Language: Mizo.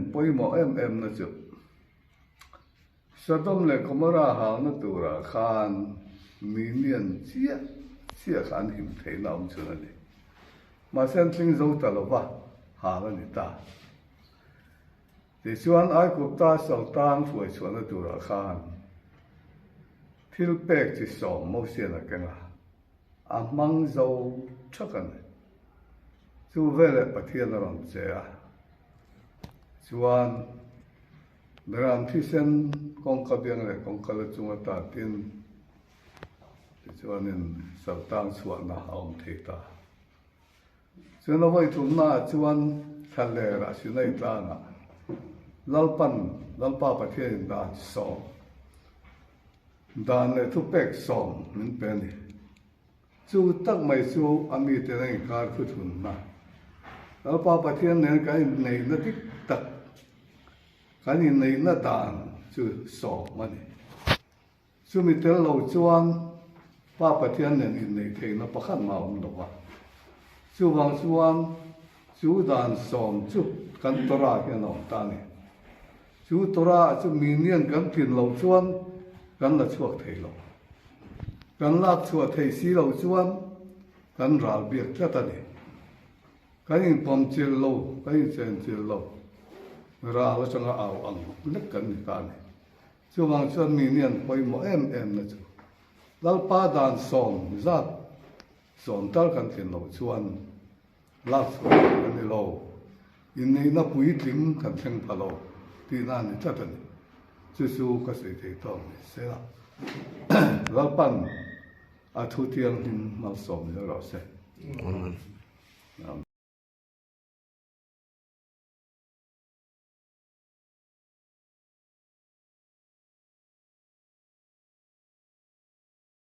minian pawimawh em em na chu Sodom leh Gomorrah halna turah khan minian chiah chiah kha an him theihna awm chhun a ni. Mahse an tling zo ta lo va, hal a ni ta. Tichuan Aigupta Sultan hruai chhuahna turah khan thil pek chi sawm Mosian a keng a, a hmang zo thak a ni. Chu veleh Pathian a rawn che a, chuan Beram thisen kawngka biang leh kawngka la chung ata tin tichuanin Sultan chhuahna a awm thei ta. Chuan a vawi thumnaah chuan thlalerah Sinai tlangah Lalpan, Lalpa Pathianin dan sawm, dan leh thupek sawm min pe a ni. Chu tak mai chu a mite a inkar thuthunna, Lalpa Pathian nen kan inneihna dik tak, kan inneihna dan chu sawm a ni. Chumi tel lo chuan Pa Pathian nen inneih theihna pakhat mah a awm lo va. Chuvang chuan chu dan sawm chu kan Torah hian a awm ta a ni. Chu Torah chu mi nian kan tlin loh chuan kan la chhuak thei lo. Kan lak chhuah theih si loh chuan kan ral biak tlat a ni. Kan inpawmchilh lo, kan inchenchilh lo, ral atanga au ang lek kan ni ta a ni. Chuvang chuan mi nih an pawimawh em em na chu Lalpa dan sawm zat sawm tal kan tlin loh chuan lak chhuah theih a ni lo, inneihna puitling kan thleng pha lo tihna a ni tlat a ni. Chu chu ka sawi thei tawk ni se la, Lalpan a thu thianghlim malsawm zel rawh se. Amen.